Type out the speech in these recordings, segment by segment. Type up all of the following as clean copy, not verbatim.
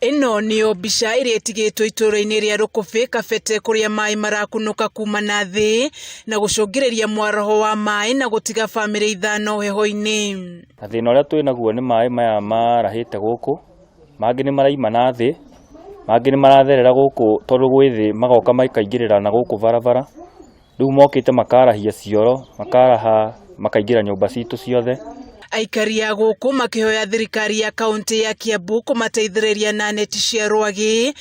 Ĩno nĩyo mbica ĩrĩa ĩtigĩtwo itũũra-inĩ rĩa Rũkũbĩ, Kabete kũrĩa maĩ marakunũka kuma na thĩ na gũcũngĩrĩria mwaraho wa maĩ na gũtiga bamĩrĩ ithano heho-inĩ. Na thĩna ũrĩa twĩ naguo nĩ maĩ maya marahĩte gũkũ, mangĩ nĩ maraima na thĩ, mangĩ nĩ maratherera gũkũ tondũ gwĩ thĩ magoka makaingĩrĩra na gũkũ barabara. Rĩu mokĩte makarahia cioro, makaraha makaingĩra nyũmba citũ ciothe. Aikari a gũkũ makĩhoya thirikari ya kaũntĩ ya Kiambu kũmateithĩrĩria na neti cia rwagĩ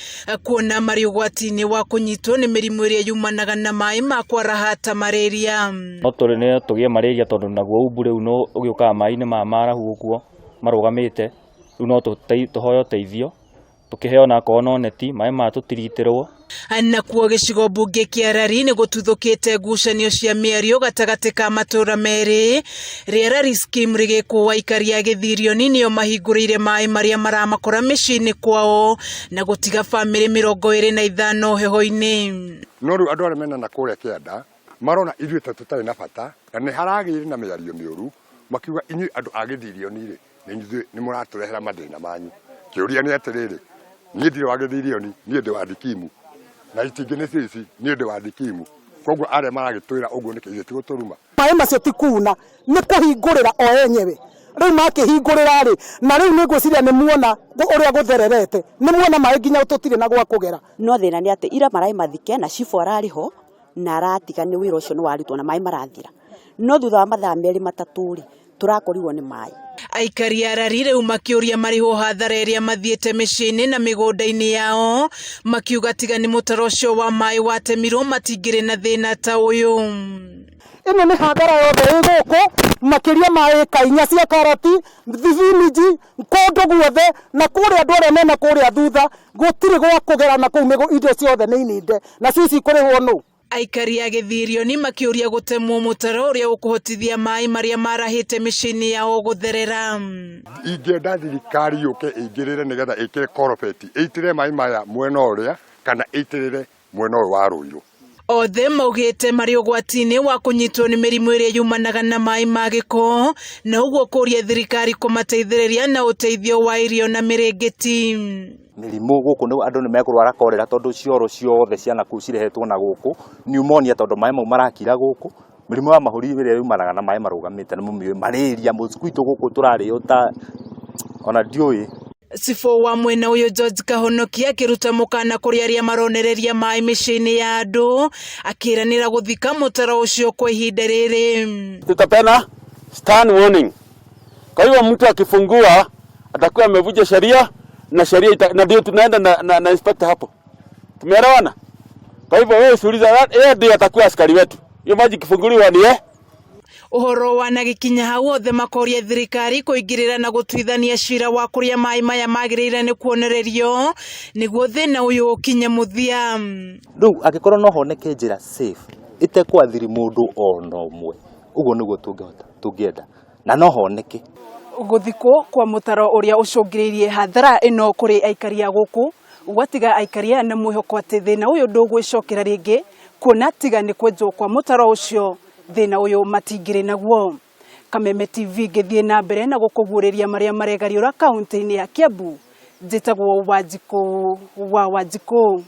kuona marĩ ũgwati-inĩ wa kũnyitwo nĩ mĩrimũ ĩrĩa yumanaga na maĩ ma kwaraha ta malaria. No tũgĩe malaria tondũ naguo umbu rĩu no ũgĩũkaga maĩ-inĩ maya marahu ũguo marũgamĩte, rĩu no tũhoe ũteithio tũkĩheo onakorwo no neti, maĩ maya tũtiritĩrwo. Nakuo gĩcigo mbunge kĩa Rari nĩ gũtuthũkĩte ngucanio cia mĩario gatagatĩ ka matũra merĩ rĩa Rari scheme rĩgĩkwo aikari a Gĩthirioni nĩo mahingũrĩire maĩ marĩa maramakora mĩciĩ-inĩ kwao na gũtiga bamĩrĩ 25 heho-inĩ. No rĩu andũ arĩa mena na kũrĩa kĩanda marona ithuĩ ta tũtarĩ na bata na nĩ haragĩire na mĩario mĩũru makiuga inyuĩ andũ a Gĩthirioni rĩ nĩ nĩ mũratũrehera mathĩna manyu. Kĩũria nĩ atĩrĩrĩ, niĩ ndirĩ wa Gĩthirioni, niĩ ndĩ wa Dikimu, na itingĩ nĩcio ici, niĩ ndĩ wa Dikimu. Koguo arĩa maragĩtwĩra ũguo nĩkĩ ithuĩ ti gũtũruma? Maĩ macio ti kuna, nĩ kũhingũrĩra o enyewe. Rĩu makĩhingũrĩra rĩ, na rĩu nĩ ngwĩciria nĩ muona ũrĩa gũthererete, nĩ muona maĩ nginya tũtirĩ na gwa kũgera. No thĩna nĩ atĩ ira maraĩ mathike na cibũ ararĩ ho na aratiga nĩ wĩra ũcio nĩ warutwo na maĩ marathira. No thutha wa mathaa merĩ matatũ rĩ, tũrakorirwo nĩ maĩ. Aikari a Rari rĩu makĩũria marĩhwo hathara ĩrĩa mathiĩte mĩciĩ-inĩ na mĩgũnda-inĩ yao, makiuga tiga nĩ mũtaro ũcio wa maĩ watemirwo matingĩrĩ na thĩna ta ũyũ. Ĩno nĩ hathara yothe ĩ gũkũ makĩria ma ĩka inya cia karati, thibinji, kũndũ guothe na kũrĩa andũ arĩa mena kũrĩa thutha gũtirĩ gwa kũgera na kũu indo ciothe nĩ ininde nacio ici ikũrĩhwo nũ? Aikari a Gĩthirioni makĩũria gũtemwo mũtaro ũrĩa ũkũhotithia maĩ marĩa marahĩte mĩciĩ-inĩ yao gũtherera. Ingĩenda thirikari yũke ĩingĩrĩre nĩgetha ĩkĩre korobeti ĩitĩrĩre maĩ maya mwena ũrĩa kana ĩitĩrĩre mwena ũyũ wa Rũirũ. Othe maugĩte marĩ ũgwati-inĩ wa kũnyitwo nĩ mĩrimũ ĩrĩa yumanaga na maĩ ma gĩko na ũguo kũria thirikari kũmateithĩrĩria na ũteithio wa irio na mĩrĩngĩti. Mĩrimũ gũkũ andũ nĩ mekũrwara korera tondũ cioro ciothe cia nakũu cirehetwo na gũkũ, pneumonia tondũ maĩ mau marakira gũkũ, mĩrimũ ya mahũri ĩrĩa yumanaga na maĩ marũgamĩte nĩ mũmĩũĩ, malaria, mosquito gũkũ tũrarĩo ta ona ndiũĩ. Cibũ wa mwena ũyũ George Kahonoki akĩruta mũkana kũrĩ arĩa maronereria maĩ mĩciĩ-inĩ ya andũ akĩranĩra gũthika mũtaro ũcio kwa ihinda rĩrĩ. Tutapeana stern warning. Kwa hiyo mtu akifungua atakuwa amevunja sheria na sheria na ndio tunaenda na inspector hapo. Tumeelewana? Kwa hivyo wewe usiulize, yeye ndiye atakuwa askari wetu. Hiyo maji ikifunguliwa ni yeye. Ũhoro wanagĩkinya hau othe makoria thirikari kũingĩrĩra na gũtuithania cira wa kũrĩa maĩ maya magĩrĩire nĩ kuonererio nĩguo thĩna ũyũ ũkinye mũthia. Rĩu angĩkorwo no honeke njĩra safe ĩtekwathiri mũndũ ona ũmwe, ũguo nĩguo tũngĩhota tũngĩenda na no honeke. Gũthikwo kwa mũtaro ũrĩa ũcũngĩrĩirie hathara ĩno kũrĩ aikari a gũkũ gwatiga aikari aya na mwĩhoko atĩ thĩna ũyũ ndũgwĩcokera rĩngĩ kuona tiga nĩ kwenjwo kwa mũtaro ũcio thĩna ũyũ matingĩrĩ naguo. Kameme TV ngĩthiĩ na mbere na gũkũguũrĩria marĩa maregariũra kaũntĩ-inĩ ya Kiambu, njĩtagwo Wanjikũ wa Wanjikũ.